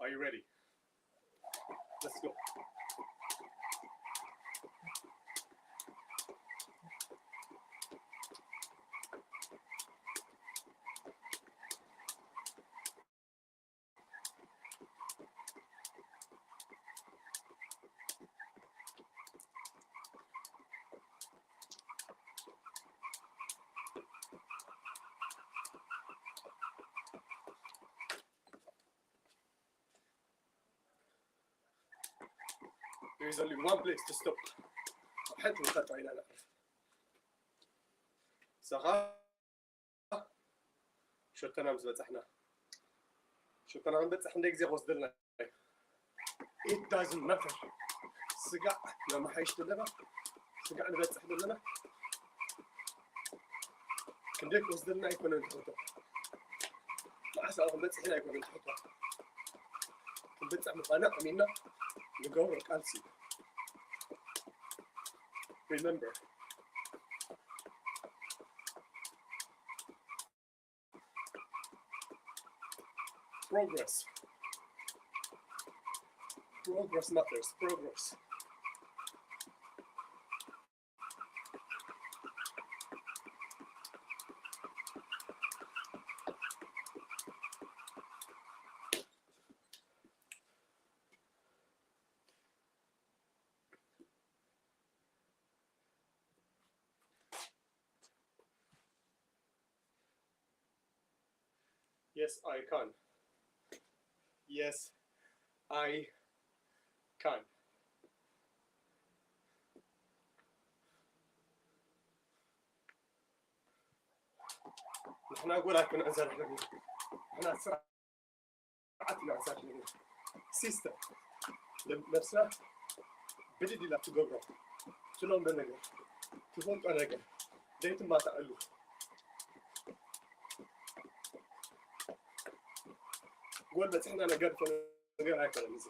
Are you ready? Let's go. There is only one place to stop. ኣብ ሓንቲ ቦታ ጥራይ ኢና ነዕርፍ። ንሳ ኸኣ ሸቶና ምስ በጻሕና፣ ሸቶና ክንበጽሕ ክንደይ ግዜ ክወስደልና እዩ? It doesn't matter። ስጋዕ ነመሓይሽ ዘለና፣ ስጋዕ ንበጽሕ ዘለና፣ ክንደይ ክወስደልና ኣይኮነን ትሕቶ። መዓስ ኣብኡ ክንበጽሕ ኢና ኣይኮነን ትሕቶ። ክንበጽሕ ምዃና ኣሚንና ንገብሮ ቃልሲ እዩ። Remember, progress. Progress matters. Progress. Yes, I can. Yes, I can. ንሕና ጎል ኣይኮነ እንሰርሕ ዘለና። ንሕና ስራሕ ስርዓት ኢና ንሰርሕ ዘለና። ሲስተም ነብስና ብድድ ኢላ ትገብሮ፣ ትለምዶ ነገር፣ ትፈልጦ ነገር ዘይትማታኣሉ። ጎል በፅሕና ነገር ዝኾነ ነገር ኣይኮነን እዚ።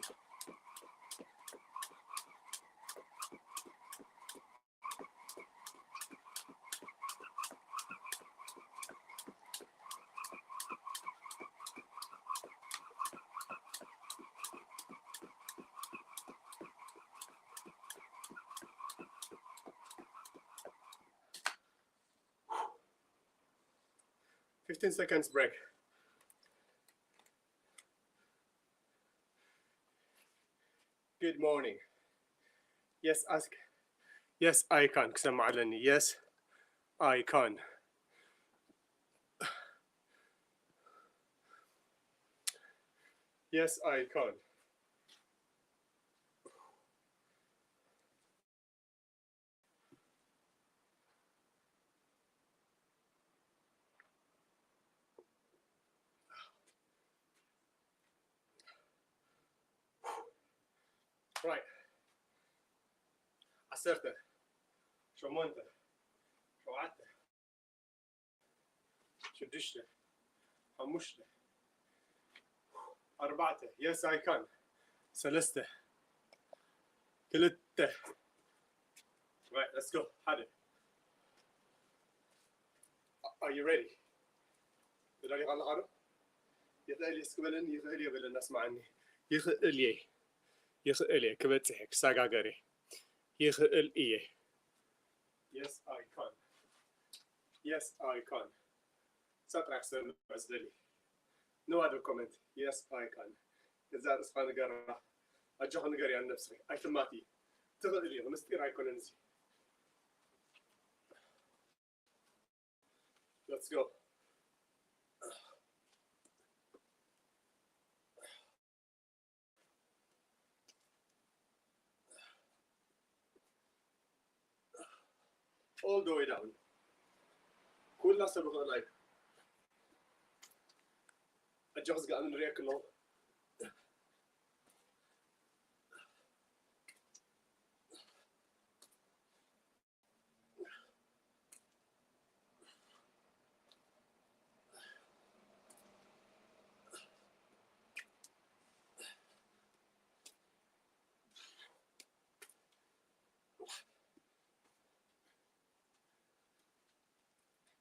Fifteen seconds break. Good morning. Yes, ask. Yes, I can. ክሰማዕ ኣለኒ. Yes, I can. Yes, I can. Right. ዓሰርተ፣ ሸሞንተ፣ ሸውዓተ፣ ሽዱሽተ፣ ሓሙሽተ፣ ኣርባዕተ። Yes, I can. ሰለስተ፣ ክልተ። Right, let's go. ሓደ። Are you ready? ተዳሊኻ ኣለኻ ዶ? ይኽእል እየ እስኪ በለኒ። ይኽእል እየ በለኒ፣ ኣስምዓኒ። ይኽእል እየ። ይኽእል እየ። ክበጽሕ እየ። ክሰጋገር እየ። ይኽእል እየ። Yes, I can. Yes, I can. እሳ ጥራይ ክሰምዕ ዝደሊ። No other comment. Yes, I can. እዛ ርእስኻ ንገራ። ኣጆኻ ንገርያ ንነብስኺ። ኣይትማቲ። ትኽእል ኢኺ። ምስጢር ኣይኮነን እዚ። Let's go. All the way down. ኩላ ሰብ ይኽእላ እዩ። ኣጆኺ ዝገኣም ንሪኤኪ ኣለኹ።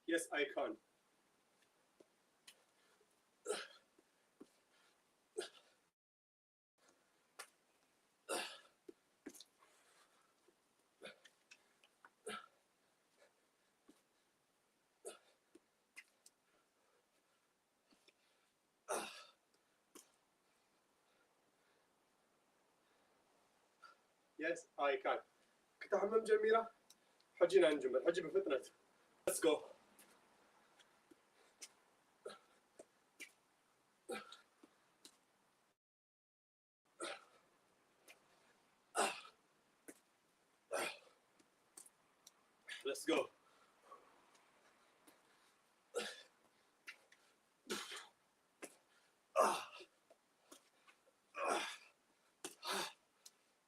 Yes, I can. Yes, I can. ክትሕመም ጀሚራ። ሕጂ ኢና ንጅምር። ሕጂ ብፍጥነት። Let's go. Let's go.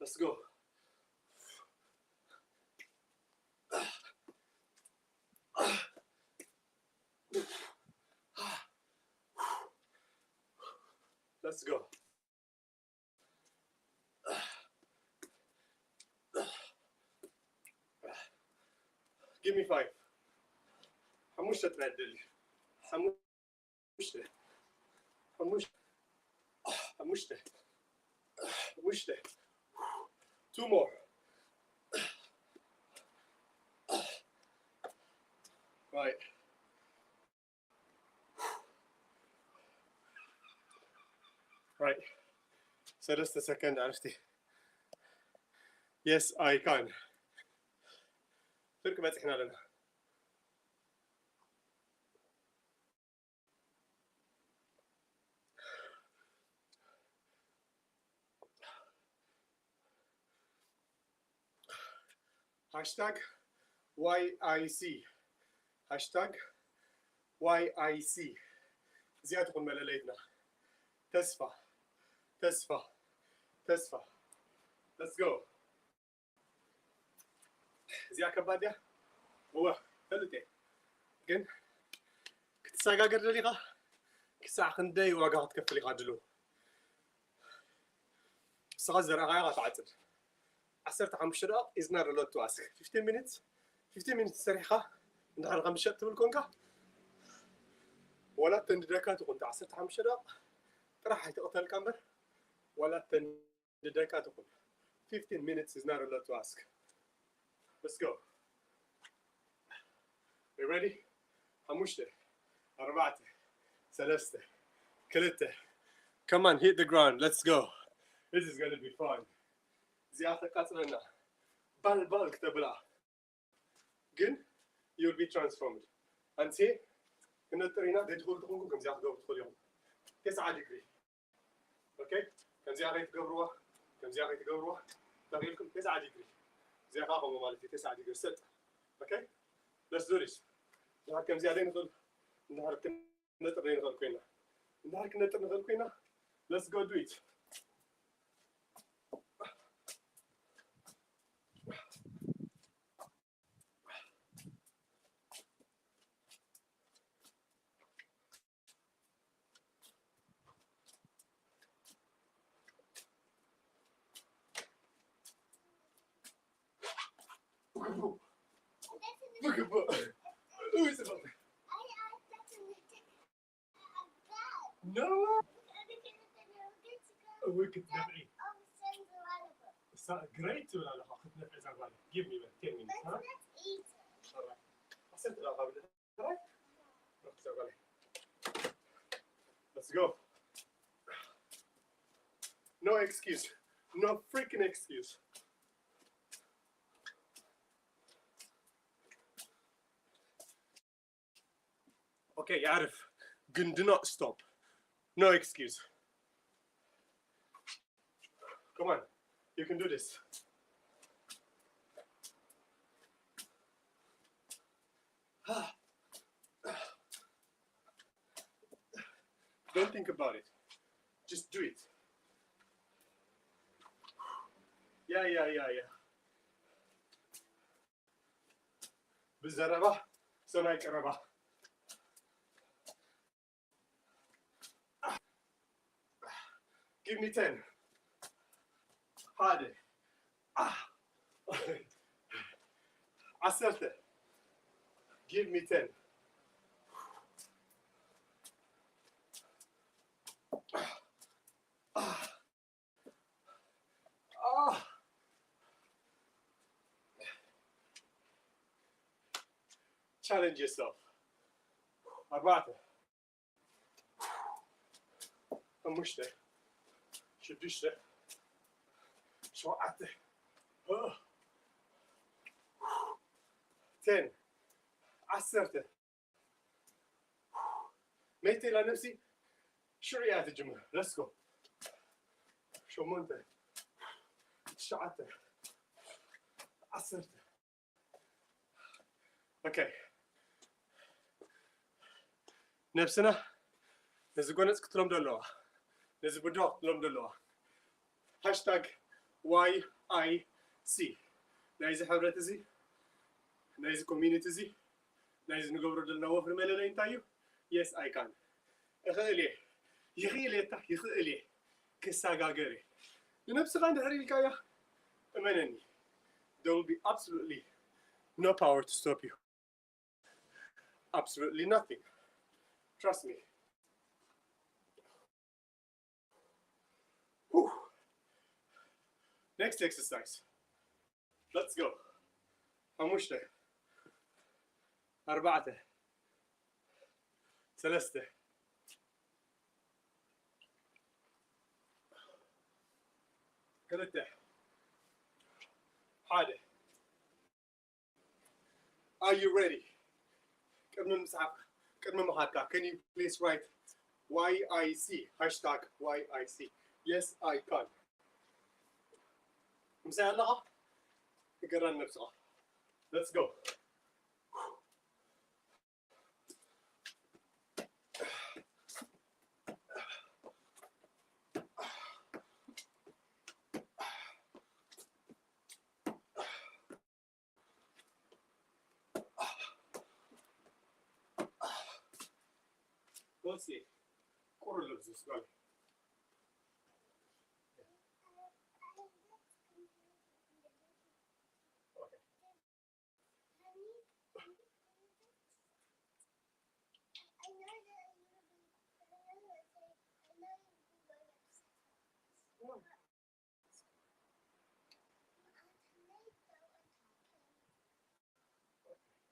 Let's go. Let's go. Give me five. ሓሙሽተ ጥራይ ደሊ። ሓሙሽተ። ሓሙሽተ። ሓሙሽተ። ሓሙሽተ። Two more. Right. Right. ሰለስተ ሰከንድ ኣርስቲ። Yes, I can. ፍርቂ በፂሕና ኣለና። ሃሽታግ ዋይ ኣይ ሲ። ሃሽታግ ዋይ ኣይ ሲ። እዚኣ ትኹን መለለይትና። ተስፋ፣ ተስፋ፣ ተስፋ። Let's go. እዚኣ ከባድ እያ። እወ፣ ፈልጥ እየ። ግን ክትሰጋገር ደሊኻ ክሳዕ ክንደይ ዋጋ ክትከፍል ኢኻ ድልው? ንስኻ ዝዘራእኻዮ ኢኻ ትዓጽድ። ዓሰርተ ሓሙሽተ ደቂቕ is not a lot to ask. Fifteen minutes፣ fifteen minutes ሰሪሕኻ እንድሕር ከም ሸጥ ትብል ኮንካ፣ ዋላ ተንድደካ ትኹን፣ ዓሰርተ ሓሙሽተ ደቂቕ ጥራሕ ኣይትቕተልካ እምበር፣ ዋላ ተንድደካ ትኹን። Fifteen minutes is not a lot to ask. Let's go. You ready? ሓሙሽተ፣ ኣርባዕተ፣ ሰለስተ፣ ክልተ። Come on, hit the ground. Let's go. This is gonna be fun. እዚኣ ተቃጽለና። ባል ባል ክተብላ። ግን you'll be transformed. ኣንሴ ክነጥር ኢና። ዘይትኽእሉ ትኾንኩም ከምዚኣ ክትገብሩ ትኽእሉ ኢኹም። ተስዓ ዲግሪ። ኦኬ፣ ከምዚኣ ከይትገብርዋ፣ ከምዚኣ ከይትገብርዋ። ተኽኢልኩም ተስዓ ዲግሪ። እዚኣ ከዓ ከምኡ ማለት እዩ፣ ተስዓ ዲግሪ ሰጥ። ኦኬ፣ let's do this. እንድሕር ከምዚኣ ዘይንኽእል፣ እንድሕር ክነጥር ዘይንኽእል ኮይና፣ እንድሕር ክነጥር ንኽእል ኮይና፣ let's go do it. No. እውይ ክትነፍዒ። ግሬት ትብል ኣለኻ ክትነፍዒ እዛ ጓል። Give me ten minutes. Alright. ዓሰርተ ደቂቃ ብለ። Let's go. No excuse. No freaking excuse. Okay, يعرف. Good, do not stop. No excuse. Come on. You can do this. Don't think about it. Just do it. Yeah, yeah, yeah, yeah. ብዘረባ ሰማይ ቀረባ። Give me ten. ሓደ። ዓሰርተ። Give me ten. Ah. Challenge yourself. ኣርባዕተ፣ ሓሙሽተ፣ ሽዱሽተ፣ ሸውዓተ፣ ten፣ ዓሰርተ። መይተ ኢላ ነብሲ ሽዑ እያ ትጅምር። Let's go። ሸሞንተ፣ ትሽዓተ፣ ዓሰርተ። Okay። ነብስና ነዚ ጎነጽ ክትለምዶ ኣለዋ፣ ነዚ ብዶ ክትለምዶ ኣለዋ። ሃሽታግ ዋይ ኣይ ሲ ናይዚ ሕብረት እዚ፣ ናይዚ ኮሚኒቲ እዚ፣ ናይዚ ንገብሮ ዘለና ወፍሪ መለለይ እንታይ እዩ? Yes I can። እኽእል እየ። ይኽእል እየ፣ ይኽእል እየ። ክሰጋገር እየ። ንነብስኻ እንድሕር ኢልካያ፣ እመነኒ፣ there will be absolutely no power to stop you። Absolutely nothing. Trust me. Whew. Next exercise. Let's go. ሓሙሽተ፣ ኣርባዕተ፣ ሰለስተ፣ ክልተ፣ ሓደ። Are you ready? ቅድሚ ምጽሓፍካ፣ ቅድሚ ምኻድካ፣ can you please write ዋይ ኣይ ሲ፣ ሃሽታግ ዋይ ኣይ ሲ? Yes I can። ምሳይ ኣለኻ? ንገራን ነብስኻ። Let's go። Let's see. ቁሩብ ልብስ ጓል።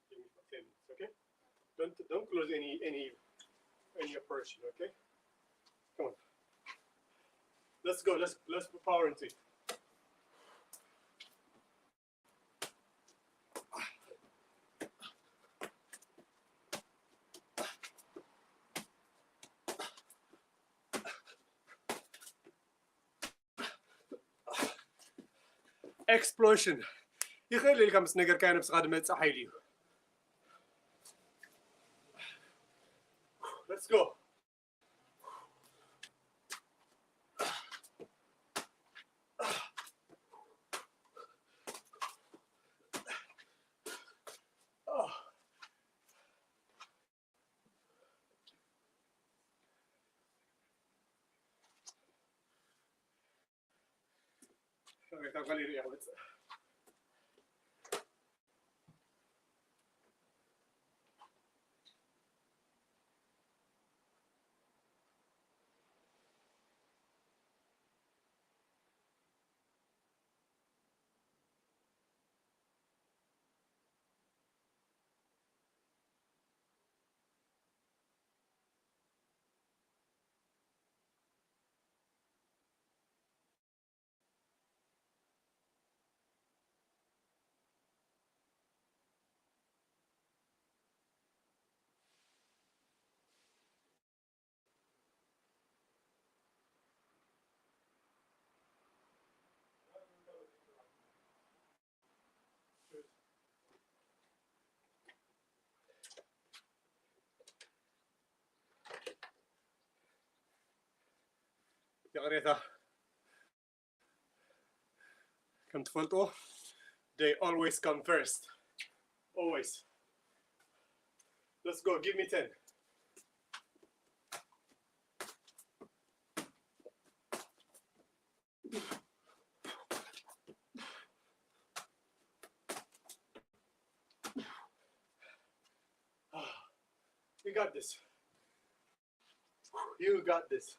Give me ten minutes, okay? Don't don't close any any any operation, okay? Come on. Let's go. Let's let's put power into it. Explosion ይኽእል ኢልካ ምስ ነገርካዮ ነብስኻ ዝመጽእ ሓይሊ እዩ። Let's go. ይቕሬታ። ከም ትፈልጥዎ፣ they always come first. Always. Let's go. Give me ten. You got this. You got this.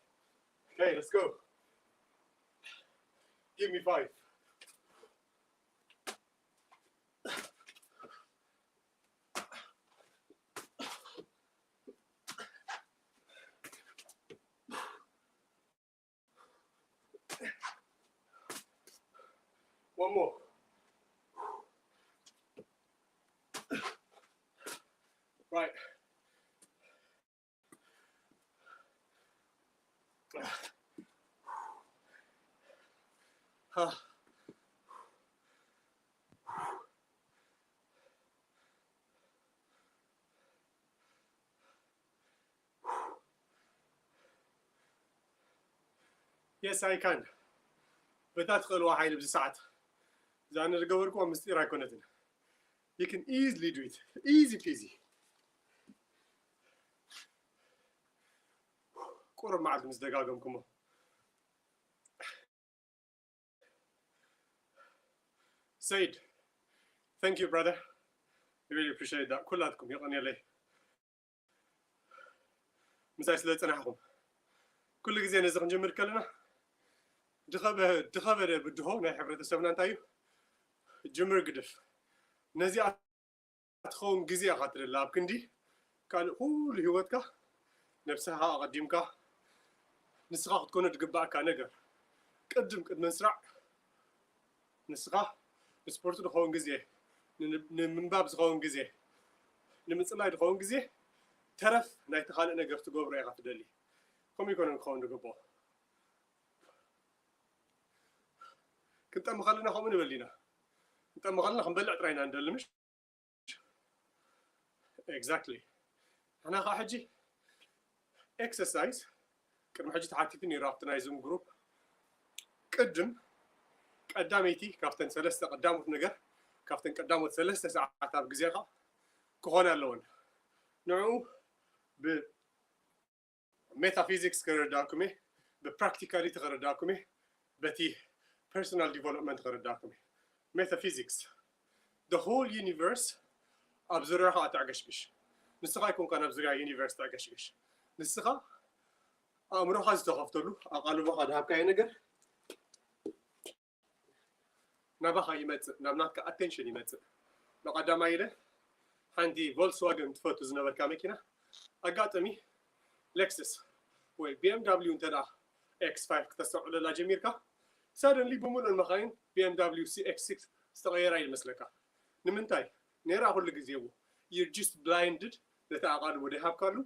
Okay, let's go. Give me five. One more. Right. Yes, I can. በታ ትኽእልዋ ሓይሊ ብዚ ሰዓት እዛ ንዝገበርኩዋ ምስጢር ኣይኮነትን። You can easily do it. Easy peasy. ቁሩብ መዓልቲ ምስ ደጋገምኩሞ። ሰይድ፣ thank you brother. I really appreciate that. ኩላትኩም የቐንየለይ ምሳይ ስለ ዝጸናሕኩም። ኩሉ ግዜ ነዚ ክንጅምር ከለና ድኸበ-፣ ድኸበደ ብድሆ ናይ ሕብረተሰብና እንታይ እዩ? ጅምር ግድፍ። ነዚኣ ትኸውን ግዜ ኢኻ ትደሊ። ኣብ ክንዲ ካልእ ኩሉ ህይወትካ ነብስኻ ኣቐዲምካ ንስኻ ክትኮኖ ዝግባእካ ነገር ቅድም ቅድሚ ምስራዕ ንስኻ ንስፖርት ዝኸውን ግዜ፣ ን-፣ ንምንባብ ዝኸውን ግዜ፣ ንምጽላይ ዝኸውን ግዜ ተረፍ ናይቲ ካልእ ነገር ትገብሮ ኢኻ ትደሊ። ከምኡ ይኮነን ክኸውን ዝግብኦ። ክንጠሚ ከለና ከምኡ ንበል ኢና። ክንጠሚ ከለና ክንበልዕ ጥራይ ኢና ንደሊ፣ ምሽ? Exactly. ንሕና ከዓ ሕጂ ኤክሰርሳይዝ ቅድሚ ሕጂ ተሓቲቱ ነይሩ ኣብቲ ናይ ዙም ግሩፕ። ቅድም ቀዳመይቲ ካብተን ሰለስተ ቀዳሞት ነገር፣ ካብተን ቀዳሞት ሰለስተ ሰዓት ኣብ ግዜኻ ክኾና ኣለወን። ንዕኡ ብሜታፊዚክስ ከረዳእኩም እየ፣ ብፕራክቲካሊቲ ከረዳእኩም እየ፣ በቲ ፐርሶናል ዲቨሎፕመንት ከረዳእኩም እየ። ሜታፊዚክስ፣ the whole universe ኣብ ዙርያኻ ኣተዕገሽግሽ። ንስኻ ኣይኮንካን ኣብ ዙርያ ዩኒቨርስ ተዕገሽግሽ። ንስኻ ኣእምሮኻ ዝተኸፍተሉ፣ ኣቓልቦኻ ዝሃብካዮ ነገር ናባኻ ይመጽእ፣ ናብ ናትካ ኣቴንሽን ይመጽእ። ብቐዳማይ ኢለ ሓንቲ ቮልስዋገን ትፈቱ ዝነበርካ መኪና፣ ኣጋጣሚ ሌክሰስ ወይ ቢ ኤም ዳብሊው እንተ ደኣ ኤክስ ፋይቭ ክተስተውዕለላ ጀሚርካ፣ ሰደንሊ ብምሉእን መኻይን ቢ ኤም ዳብሊው ሲ ኤክስ ሲክስ ዝተቐየራ ይመስለካ። ንምንታይ? ነይራ ኩሉ ግዜ እዎ። You're just blinded፣ ነቲ ኣቓልቦ ዘይሃብካሉ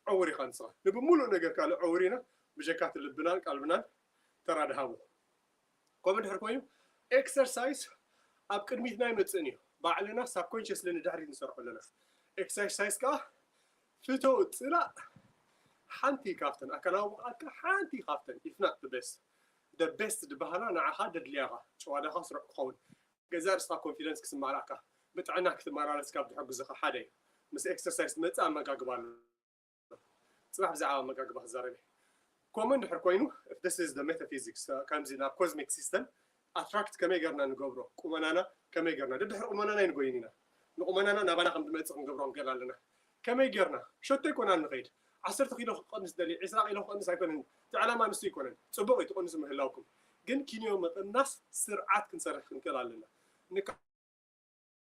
ዕውር ኢኻ ንስኻ። ንብምሉእ ነገር ካልእ ዕውር ኢና፣ ብጀካ እቲ ልብናን ቀልብናን ተራ ድሃቦ። ከምኡ እንድሕር ኮይኑ፣ ኤክሰርሳይዝ ኣብ ቅድሚትና ኣይመጽእን እዩ። ባዕልና ሳብኮንሽስሊ ንድሕሪት ንሰርሖ ኣለና። ኤክሰርሳይዝ ከኣ ፍቶ ጽላእ ሓንቲ ካብተን ኣካላዊ ብቕዓትካ ሓንቲ ካብተን፣ if not the best፣ the best ዝበሃላ ንዓኻ ደድልያኻ፣ ጨዋዳኻ ስሩዕ ክኸውን፣ ገዛእ ርእስኻ ኮንፊደንስ ክስማራካ፣ ብጥዕና ክትመላለስ ካብ ዝሕግዙኻ ሓደ እዩ። ምስ ኤክሰርሳይዝ ዝመጽእ ኣመጋግባ ኣሎ። ጽባሕ ብዛዕባ ኣመጋግባ ክዛረብ እየ። ከምኡ እንድሕር ኮይኑ፣ if this is the metaphysics፣ ከምዚ ናብ ኮዝሚክ ሲስተም ኣትራክት ከመይ ጌርና ንገብሮ፣ ቁመናና ከመይ ጌርና፣ ደድሕሪ ቁመናና ኣይንጎይን ኢና። ንቁመናና ናባና ከም ዝመጽእ ክንገብሮ ንክእል ኣለና። ከመይ ጌርና? ሸቶ ኣይኮናን ንኸይድ። ዓሰርተ ኪሎ ክቐንስ ደልየ፣ ዕስራ ኪሎ ክቐንስ ኣይኮነን። እቲ ዕላማ ንሱ ኣይኮነን። ጽቡቕ እዩ ትቐንሱ ምህላውኩም። ግን ኪንዮ ምቕናስ ስርዓት ክንሰርሕ ክንክእል ኣለና።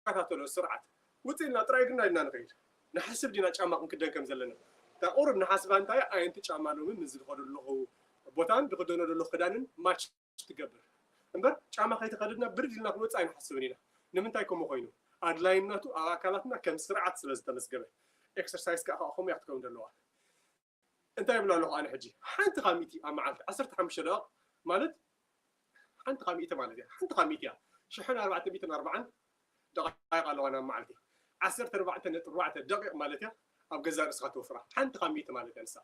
ንከታተሎ ስርዓት። ውጽእ ኢልና ጥራይ ግና ኢልና ንኸይድ። ንሓስብ ዲና ጫማ ክንክደን ከም ዘለና? እታ ቁሩብ ንሓስባ እንታይ ኣየንቲ ጫማ ሎሚ ምስዚ ዝኸዶ ዘለኹ ቦታን ዝኽደኖ ዘለኹ ክዳንን ማች ትገብር። እምበር ጫማ ከይተኸደድና ብርድ ኢልና ክንወጽእ ኣይንሓስብን ኢና። ንምንታይ ከምኡ ኮይኑ? ኣድላይነቱ ኣብ ኣካላትና ከም ስርዓት ስለ ዝተመዝገበ። ኤክሰርሳይዝ ከኣ ከምኡ እያ ክትከውን ዘለዋ። እንታይ ይብላ ኣለኹ ኣነ ሕጂ? ሓንቲ ካብ ሚእቲ ኣብ መዓልቲ፣ ዓሰርተ ሓሙሽተ ደቂቕ ማለት ሓንቲ ካብ ሚእቲ ማለት እያ። ሓንቲ ካብ ሚእቲ እያ። ሽሕን ኣርባዕተ ሚእትን ኣርባዓን ደቂቕ ኣለዋ ናብ መዓልቲ። ዓሰርተ ኣርባዕተ ነጥቢ ኣርባዕተ ደቂቕ ማለት እያ ኣብ ገዛእ ርእስኻ ተወፍራ። ሓንቲ ካብ ሚእቲ ማለት እያ ንሳ።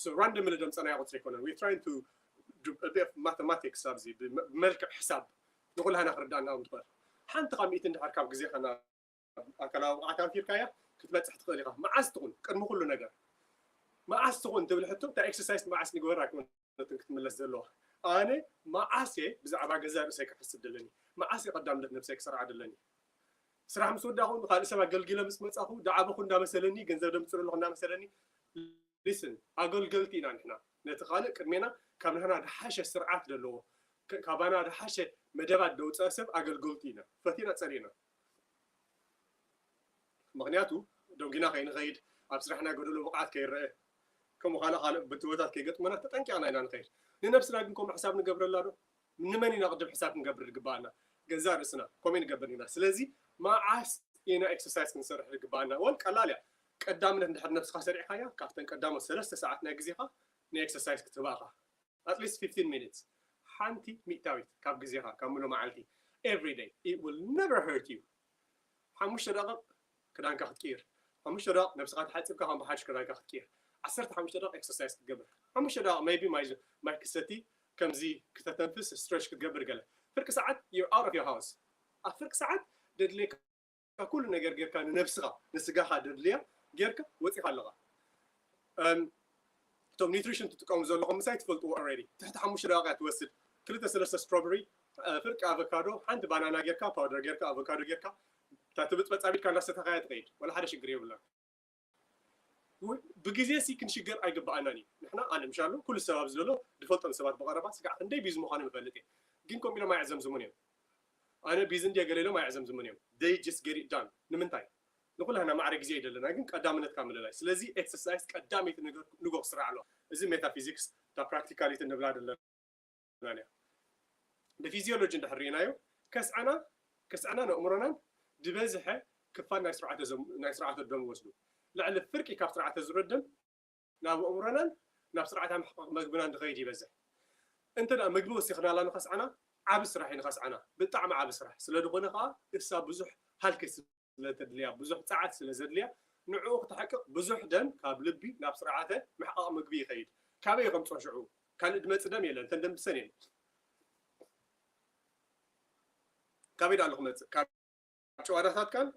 So ራንደምሊ ደምጸናያ ቁጽሪ ኣይኮነን። We're trying to do a bit of mathematics ኣብዚ ብመ-፣ ብመልክዕ ሕሳብ ንኹላህና ክርዳእና ከም ትኽእል። ሓንቲ ካብ ሚእቲ እንድሕር ካብ ግዜኻ ናብ ኣካላዊ ብቕዓት ኣንፊርካያ ክትበጽሕ ትኽእል ኢኻ። መዓስ ትኹን፣ ቅድሚ ኩሉ ነገር። መዓስ ትኹን ትብል ሕቶ፣ እታ ኤክሰርሳይዝ መዓስ ንግበር ኣይኮነትን ክትምለስ ዘለዋ። ኣነ መዓስ እየ ብዛዕባ ገዛእ ርእሰይ ክሓስብ ደለኒ? መዓስ እየ ቀዳምነት ነብሰይ ክሰርዓ ደለኒ? ስራሕ ምስ ወዳኹ፣ ንኻልእ ሰብ ኣገልጊለ ምስ መጻኹ፣ ደዓበኹ እንዳመሰለኒ፣ ገንዘብ ደምጽእ ኣለኹ እንዳመሰለኒ፣ ሊስን፣ ኣገልገልቲ ኢና ንሕና። ነቲ ካልእ ቅድሜና ካብ ንሕና ዝሓሸ ስርዓት ዘለዎ፣ ክ-፣ ካባና ዝሓሸ መደባት ዘውጸአ ሰብ ኣገልገልቲ ኢና። ፈቲና ጸሊእና። ምኽንያቱ ደንጒና ከይንኸይድ፣ ኣብ ስራሕና ጎደሎ ብቕዓት ከይረአ፣ ከምኡ ካልእ ካልእ ብድሆታት ከይገጥመና ተጠንቂቕና ኢና ንኸይድ። ንነብስና ግን ከምኡ ሕሳብ ንገብረላ ዶ? ንመን ኢና ቅድም ሕሳብ ክንገብር ዝግባኣና? ገዛእ ርእስና። ከምኡ ንገብር ኢና። ስለዚ መዓስ ኢና ኤክሰርሳይዝ ክንሰርሕ ዝግባኣና። ወል ቀላል እያ። ቀዳምነት እንድሕር ነብስኻ ሰሪዕካያ፣ ካብተን ቀዳሞት ሰለስተ ሰዓት ናይ ግዜኻ ንኤክሰርሳይዝ ክትህባ ኢኻ። At least fifteen minutes፣ ሓንቲ ሚእታዊት ካብ ግዜኻ፣ ካብ ሙሉእ መዓልቲ፣ every day, it will never hurt you። ሓሙሽተ ደቂቕ ክዳንካ ክትቅይር፣ ሓሙሽተ ደቂቕ ነብስኻ ተሓፂብካ ከም ብሓድሽ ክዳንካ ክትቅይር፣ ዓሰርተ ሓሙሽተ ደቂቕ ኤክሰርሳይዝ ክትገብር፣ ሓሙሽተ ደቂቕ maybe ማይ ማይ ክሰቲ፣ ከምዚ ክተተንፍስ፣ ስትሬች ክትገብር፣ ገለ ፍርቂ ሰዓት you're out of your house። ኣብ ፍርቂ ሰዓት ደድልየካ ኩሉ ነገር ጌርካ፣ ንነብስኻ፣ ንስጋኻ ደድልያ ጌርካ ወፂኻ ኣለኻ። እም፣ እቶም ኒትሪሽን ትጥቀሙ ዘለኹም ምሳይ ትፈልጥዎ already። ትሕቲ ሓሙሽተ ደቂቃ ትወስድ። ክልተ ሰለስተ ስትሮበሪ፣ እ፣ ፍርቂ ኣቮካዶ፣ ሓንቲ ባናና ጌርካ፣ ፓውደር ጌርካ፣ ኣቮካዶ ጌርካ፣ እታ ትብጥበጥ ጻቢድካ እናሰተኻያ ትኸይድ። ወላ ሓደ ሽግር የብላን። ው-፣ ብግዜ ሲ ክንሽገር ኣይግባኣናን እዩ። ንሕና፣ ኣነ ምሻሉ ኩሉ ሰብ ኣብዚ ዘሎ ዝፈልጦም ሰባት ብቐረባ ስጋዕ ክንደይ ቢዚ ምዃኖም እፈልጥ እየ። ግን ከምኡ ኢሎም ኣየዕዘምዝሙን እዮም። ኣነ ቢዚ እንድየ ገለ ኢሎም ኣየዕዘምዝሙን እዮም። They just get it done። ንምንታይ? ንኩላህና ማዕረ ግዜ እዩ ዘለና፣ ግን ቀዳምነትካ ምልላይ። ስለዚ ኤክሰርሳይዝ ቀዳመይቲ ነገር ንጎ ክስራሕ ኣለዎ። እዚ ሜታፊዚክስ፣ እታ ፕራክቲካሊቲ ንብላ ዘለና እያ። ብፊዚዮሎጂ እንድሕር ርኢናዮ፣ ከስዐና፣ ከስዐናን ኣእምሮናን ዝበዝሐ ክፋል ናይ ስርዓተ ዘም-፣ ናይ ስርዓተ ደም ይወስዱ። ልዕሊ ፍርቂ ካብ ስርዓተ ዝውረድ ደም ናብ ኣእምሮናን ናብ ስርዓተ ምሕቃቕ መግብናን ዝኸይድ ይበዝሕ። እንተ ደኣ ምግቢ ወሲኽናላ ንኸስዐና፣ ዓቢ ስራሕ እዩ ንኸስዐና፣ ብጣዕሚ ዓቢ ስራሕ። ስለ ዝኾነ ኸኣ እሳ ብዙሕ ሃልኪ ስለ ተድልያ፣ ብዙሕ ጸዓት ስለ ዘድልያ፣ ንዕኡ ክተሕቅቕ ብዙሕ ደም ካብ ልቢ ናብ ስርዓተ ምሕቃቕ ምግቢ ይኸይድ። ካበይ ከምጽኦ ሽዑ? ካልእ ድመጽእ ደም የለን፣ እተን ደም ብሰን እየን። ካበይ ደኣ ኣሎ ክመጽእ? ካብ ጨዋዳታትካን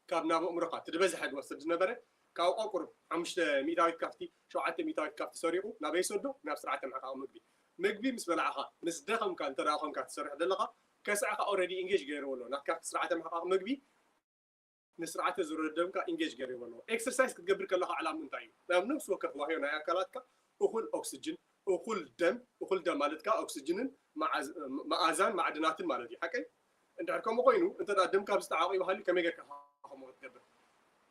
ካብ ናብ ኣእምሮኻ እቲ ዝበዝሐ ዝወስድ ዝነበረ፣ ካብኡ ቁሩብ ሓሙሽተ ሚእታዊት ካብቲ፣ ሸውዓተ ሚእታዊት ካብቲ ሰሪቑ ናበይ ይሰዶ? ናብ ስርዓተ ምሕቃቕ ምግቢ። ምግቢ ምስ በላዕኻ፣ ምስ ደኸምካ፣ እንተ ደኣ ኮንካ ትሰርሕ ዘለኻ፣ ከስዐኻ ኦልሬዲ ኢንጌጅ ገይርዎ ኣሎ። ናትካ ስርዓተ ምሕቃቕ ምግቢ ንስርዓተ ዝውረድ ደምካ ኢንጌጅ ገይርዎ ኣሎ። ኤክሰርሳይዝ ክትገብር ከለኻ ዕላምኡ እንታይ እዩ? ናብ ነፍሲ ወከፍ ዋህዮ ናይ ኣካላትካ እኹል ኦክስጅን፣ እኹል ደም፣ እኹል ደም ማለት ከኣ ኦክስጅንን መዓዝ-፣ መኣዛን ማዕድናትን ማለት እዩ። ሓቀይ? እንድሕር ከምኡ ኮይኑ፣ እንተ ደኣ ደምካ ኣብዚ ተዓቂቡ ሃልዩ ከመይ ጌርካ ኢኻ ከምኡ ክትገብር?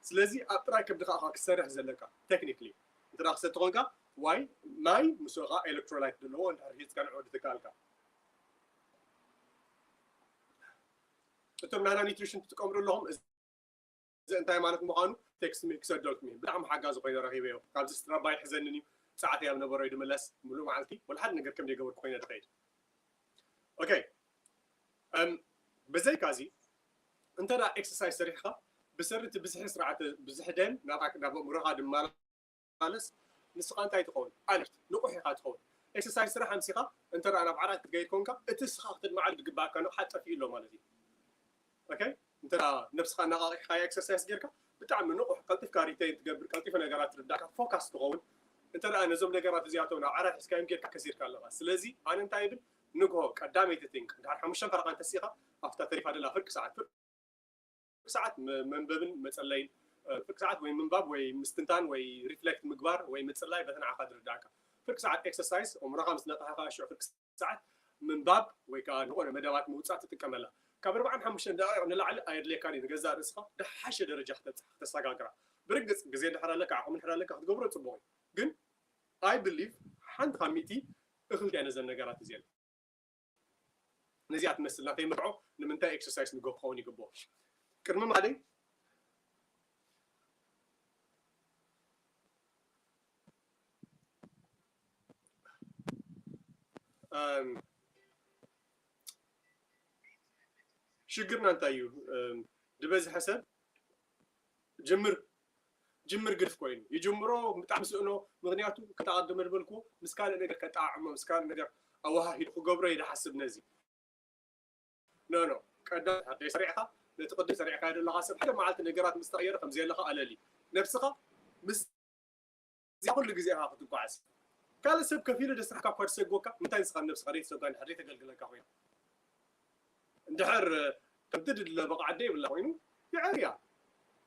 ስለዚ ኣብ ጥራይ ከብድኻ ኢኻ ክትሰርሕ ዘለካ፣ ቴክኒክሊ። እንተ ደኣ ክሰቲ ኮንካ፣ ዋይ፣ ማይ ምስ ኸኣ ኤሌክትሮላይት ዘለዎ እንድሕር ሂዝካ ንዕኡ ድትካልካ። እቶም ናህና ኒትሪሽን ትጥቀምሉ ኣለኹም፣ እዚ እንታይ ማለት ምዃኑ ቴክስት ሜል ክሰደልኩም እየ። ብጣዕሚ ሓጋዚ ኮይነ ረኺበዮ። ካብዚ ስትራባ ይሕዘንን እዩ። ሰዓተይ ኣብ ነበሮ እዩ ድምለስ። ሙሉእ መዓልቲ ወላ ሓደ ነገር ከም ዘይገበርኩ ኮይነ ድኸይድ። ኦኬ። እም፣ ብዘይካ እዚ፣ እንተ ደኣ ኤክሰርሳይዝ ሰሪሕኻ፣ ብሰሪ እቲ ብዝሒ ስርዓተ፣ ብዝሒ ደም ናብኣ፣ ናብ ኣእምሮኻ ድመላለስ፣ ንስኻ እንታይ ትኸውን? ኣለርት፣ ንቑሕ ኢኻ ትኸውን። ኤክሰርሳይዝ ስራሕ ኣምሲኻ፣ እንተ ደኣ ናብ ዓራት ክትገይድ ኮንካ፣ እቲ ንስኻ ክትድመዓሉ ዝግባኣካ ንቕሓት ጠፊኡ ኣሎ ማለት እዩ። ኦኬ? እንተ ደኣ ነብስኻ ኣነቓቒሕካያ ኤክሰርሳይዝ ጌርካ፣ ብጣዕሚ ንቑሕ፣ ቀልጢፍካ ሪቴን ትገብር፣ ቀልጢፈ ነገራት ትርዳእካ፣ ፎካስ ትኸውን። እንተ ደኣ ነዞም ነገራት እዚኣቶም ናብ ዓራት ሒዝካዮም ጌርካ፣ ከሲርካ ኣለኻ። ስለዚ ኣነ እንታይ ይብል? ንግሆ ቀዳመይቲ ቲንክ፣ እንድሕር ሓሙሽተ ፈረቓ እንተሲኻ፣ ኣብታ ተሪፋ ዘላ ፍርቂ ሰዓት፣ ፍርቂ ሰዓት መ-፣ መንበብን መጸለይን፣ እ፣ ፍርቂ ሰዓት ወይ ምንባብ ወይ ምስትንታን ወይ ሪፍሌክት ምግባር ወይ ምጽላይ በቲ ንዓኻ ዝርዳእካ። ፍርቂ ሰዓት ኤክሰርሳይዝ፣ ኣእምሮኻ ምስ ነቕሐ ከኣ ሽዑ ፍርቂ ሰዓት ምንባብ ወይ ከኣ ዝኾነ መደባት ምውጻእ ትጥቀመላ። ካብ ኣርባዓን ሓሙሽተን ደቂቕ ንላዕሊ ኣየድልየካን እዩ። ንገዛእ ርእስኻ ደሓሸ ደረጃ ክተብጽሕ፣ ክተሰጋግራ። ብርግጽ ግዜ እንድሕር ኣለካ፣ ዓቕሚ እንድሕር ኣለካ ክትገብሮ ጽቡቕ እዩ። ግን I believe ሓንቲ ካብ ሚእቲ እኽልቲ እያ ነዘን ነገራት እዚአን። ነዚኣ ትመስል ናተይ መርዖ ንምንታይ ኤክሰርሳይዝ ንጎ ክኸውን ይግብኦ? ቅድሚ ማለይ እም፣ ሽግርና እንታይ እዩ? እም፣ ዝበዝሐ ሰብ ጅምር ጅምር ግድፍ ኮይኑ ይጅምሮ፣ ብጣዕሚ ስእኖ። ምኽንያቱ፣ ከታ ቀደም ዝበልኩዎ፣ ምስ ካልእ ነገር ከጠዓዕሞ፣ ምስ ካልእ ነገር ኣወሃሂዱ ክገብሮ እዩ ዝሓስብ ነዚ። ኖ፣ ኖ፣ ቀዳም ሓደይ ሰሪዕኻ፣ ነቲ ቅድም ሰሪዕካዮ ዘለኻ ሰብ ሓደ መዓልቲ ነገራት ምስ ተቐየረ ከም ዘየለኻ ኣለሊ። ነብስኻ ምስ እዚኣ ኩሉ ግዜ ኢኻ ክትጓዓዝ። ካልእ ሰብ ከፊሉ ደስራሕካ እኳ ዝሰግወካ፣ ምንታይ ንስኻ ንነብስኻ ዘይትሰጓ፣ እንድሕር ዘይተገልግለካ ኮይና? እንድሕር ከምቲ ድድለ ብቕዓት ዘይብላ ኮይኑ፣ ይዕር እያ።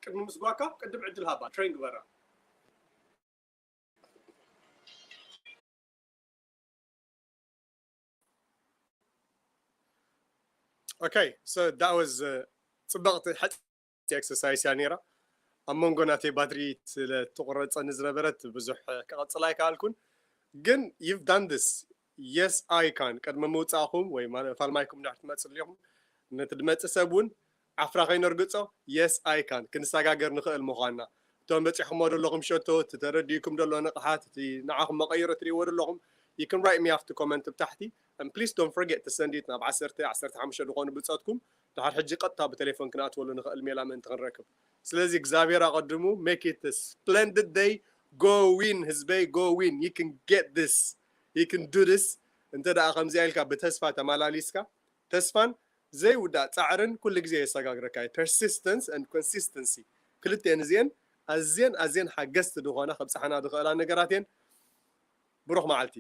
ቅድሚ ምስጓካ፣ ቅድም ዕድል ሃባ፣ ትሬን ግበራ። Okay, so that was, uh, ጽብቕቲ ሓጺ-፣ ኤክሰርሳይዝ እያ ነይራ። ኣብ መንጎ ናተይ ባትሪ ስለ ትቑረጸኒ ዝነበረት ብዙሕ፣ uh፣ ክቐጽል ኣይከኣልኩን። ግን you've done this. Yes, I can. ቅድሚ ምውጻእኩም ወይ ማለ-፣ ፋልማይኩም እንድሕር ትመጽእ ኣለኹም፣ ነቲ ድመጽእ ሰብ እውን ዓፍራ ከይነርግጾ፣ yes I can፣ ክንሰጋገር ንኽእል ምዃንና። እቶም በጺሕኩሞ ዘለኹም ሸቶ፣ እቲ ተረዲእኩም ዘሎ ንቕሓት፣ እቲ ንዓኹም መቐይሮ ትርእይዎ ዘለኹም፣ you can write me ኣብቲ comment ብታሕቲ። And please don't forget to send it ናብ ዓሰርተ፣ ዓሰርተ ሓሙሽተ ዝኾኑ ብጾትኩም። ድሓር ሕጂ ቀጥታ ብቴሌፎን ክንኣትወሉ ንኽእል ሜላ ምእንቲ ክንረክብ። ስለዚ እግዚኣብሔር ኣቐድሙ፣ make it a splendid day። Go win ህዝበይ፣ go win። You can get this, you can do this። እንተ ደኣ ከምዚኣ ኢልካ ብተስፋ ተመላሊስካ፣ ተስፋን ዘይውዳእ ጻዕርን ኩሉ ግዜ የሰጋግረካ እዩ። Persistence and consistency ክልቲኤን እዚኤን ኣዝየን ኣዝየን ሓገዝቲ ዝኾና ከብጽሓና ዝኽእላ ነገራት እየን። ብሩኽ መዓልቲ።